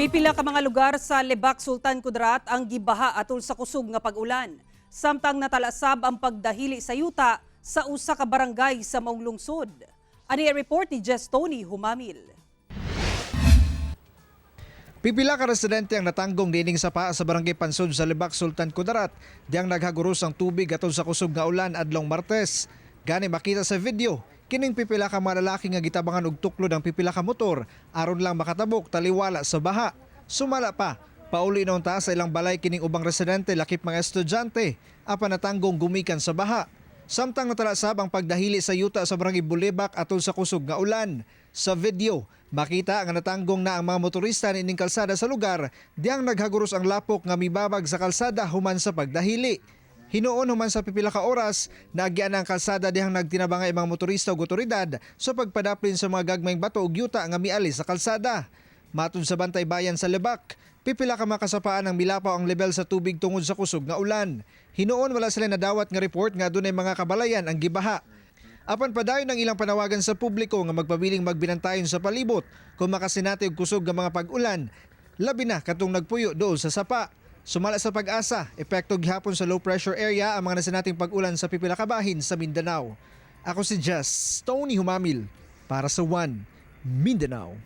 Pipila ka mga lugar sa Lebak, Sultan Kudarat ang gibaha atol sa kusog nga pag-ulan. Samtang natalasab ang pagdahili sa yuta sa usa ka barangay sa maong lungsod. Ani ang report ni Jess Tony Humamil. Pipila ka residente ang natanggong niining sapa sa barangay Pansod sa Lebak, Sultan Kudarat, diyang naghaguros ang tubig atol sa kusog nga ulan adlong Martes. Gani makita sa video, kining pipila ka mga lalaki nga gitabangan og tuklod ang pipila ka motor aron lang makatabok taliwala sa baha. Sumala pa, pauli na unta sa ilang balay kining ubang residente lakip mga estudyante apan natanggong gumikan sa baha. Samtang natalasab ang pagdahili sa yuta sa barangay Bulebak atol sa kusog nga ulan. Sa video, makita nga natanggong na ang mga motorista niining kalsada sa lugar diyang naghaguros ang lapok nga mibabag sa kalsada human sa pagdahili. Hinuon human sa pipila ka oras, naagyan ang kalsada dihang nagtinabangay mga motorista ug otoridad sa pagpadaplin sa mga gagmayng bato ug yuta nga miali sa kalsada. Matod sa Bantay Bayan sa Lebak, pipila ka makasapaan ang milapaw ang level sa tubig tungod sa kusog nga ulan. Hinuon wala sila nadawat nga report nga adunay mga kabalayan ang gibaha. Apan padayon ang ilang panawagan sa publiko nga magpabiling magbinantayon sa palibot kung makasinati og kusog nga mga pag-ulan, labi na katong nagpuyo dool sa sapa. Sumala sa PAGASA, epekto gihapon sa low pressure area ang mga nasinating pag-ulan sa pipila ka bahin sa Mindanao. Ako si Jess Tony Humamil para sa One Mindanao.